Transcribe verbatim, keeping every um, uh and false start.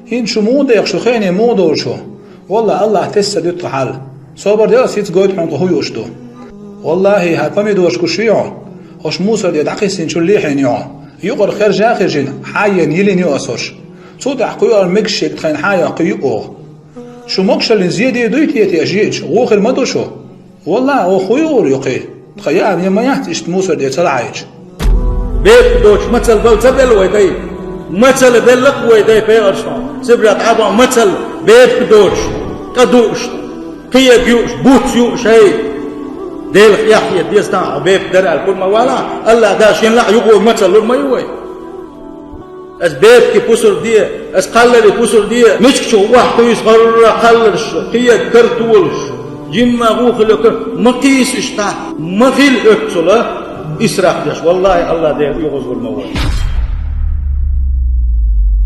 ХӀинца шу муха дехаш ду, хене муха довла шу? Валлахь, Аллахь тесса ду тхо хьал. Собар де, ас хӀинца гойту хьуна тхо хӀун юуш ду. Валлахьи, хьан помидораш гуш ю хьо? Ош мусор де дӀакхиссинчул лехьийна ю хьо. Юкъара хержа а хержина, хьан ена йилина ю ас ош. Цул тӀаьхьа кхуьур мегаш шега тхайна хьан йоккхий ю оха. Шу могушаллин зе де дуй те, те жиъча, вохир ма ду шу? Валлахь, оха хӀун юур ю кхин? Тхан яа ма яц иштта мусор де ца лахьийча. Бепиг доцуш мацалла бала ца белла вай дай? Мацалла белла-кх вай дай пайхамаршна. Сибра тӀаьхьа бан мацалла, бепиг доцуш, тӀадууш, кхиег юуш, буц юуш, хӀай. Делах эхь хета деза тахьа бепиг дара аьлла кура ма вала, Аллахь Дала шен лаахь юха мацалла лур ма ю вай. Ас бепиге пусар де, ас кхалларе пусар де, мичкачух охьакхуьйсу хӀара кхалларш, кхиег картолаш, жимма гӀо хилла кар-, ма кхийса иштта, ма хила оццула исраф деш. Валлахьи, Аллахь Дела оьгӀазвур ма вай.